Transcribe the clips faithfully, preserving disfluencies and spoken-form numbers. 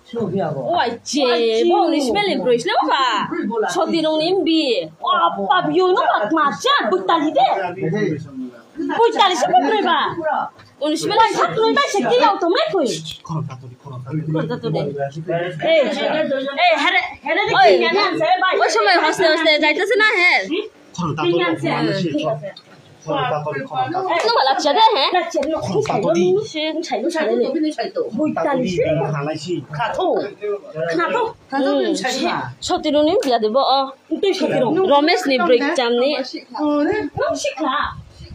Oi, che, bo ni smell ni bro, smell ba. Soti nong ni mbi. Oh, apa bio no ba ma cha butali de. Butali se butali ba. Uni smell ni sat nong ba se ki yau to me koi. Khorang tato di, khorang tato di. Khorang tato di. Eh, eh, here, here de ki ya na se ba. Oi, somoi hoste hoste jaitase na he. Khorang tato di, khorang tato di. Khorang tato di, khorang tato di. Nung wala chade he? Khorang tato di. Khorang tato di, beng halai si. Kha tho. Kha tho. Soti nung ni biya de bo o. Romesh ni break jam ni.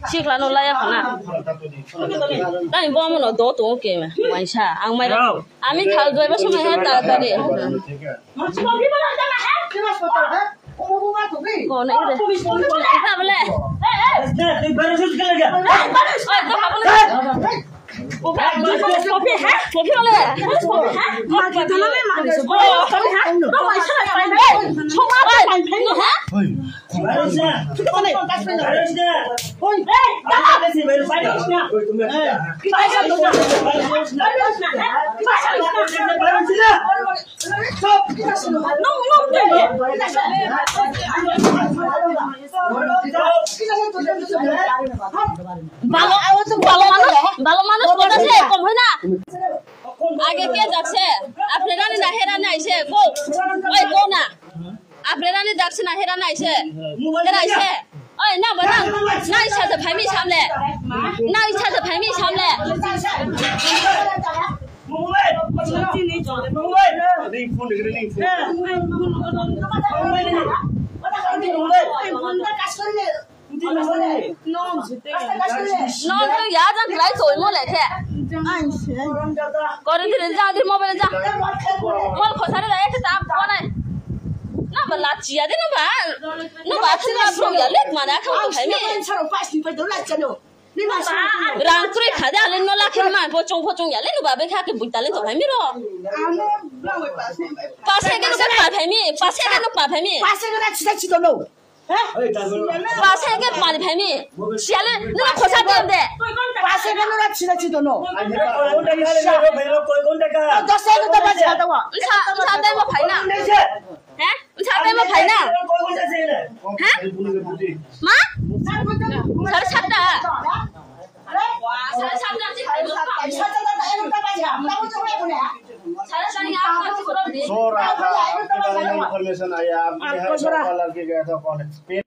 Sikla no laya khana. Khorang tato di, khorang tato di. Tani bo mo no do to ke. Waisa ang mai. Ami khal doi ba somoi ha ta ta de. Ko na ire. Ita bole. Oi, to ka bole. Kopi, ha? Kopi bole. Kopi, ha? Kopi, ha? Kopi, ha? Kopi, ha? Oi, Balo, balo mano, balo mano, kota se, kom hoi na. Age ke jak se, apre rani na hera nai se, go, oi, go na. Apre rani jak se na hera nai se, hera se. Oi, na ba na, na isa se phai mi sam le. Na isa se phai mi sam le. No, no, ya jang khlai toi mo le khe. Kore dire jang di mobile jang. Mol khosari la ekhe tam ko nai. Na ba la chia de no ba. No ba thila bro ya lek ma da kha ko khai me. Rang kri kha de ale no la khe ma bo chong pho chong ya le no ba be kha ke bui ta le to khai mi ro. Pase ke no pa khai mi, pase ke no pa khai mi. Pase ke na chita chita no. Pase ke pani phai mi. Siale, nuna khosa tem de. Pase ke nuna china chito no. Dos se no tapa chata wa. Nsa, nsa tem mo phai na. He? Nsa tem mo phai na. He? Ma? Sar sata. Sara sata. Sora, information aya, aap ke hai, lagi gaya tha, kaun hai?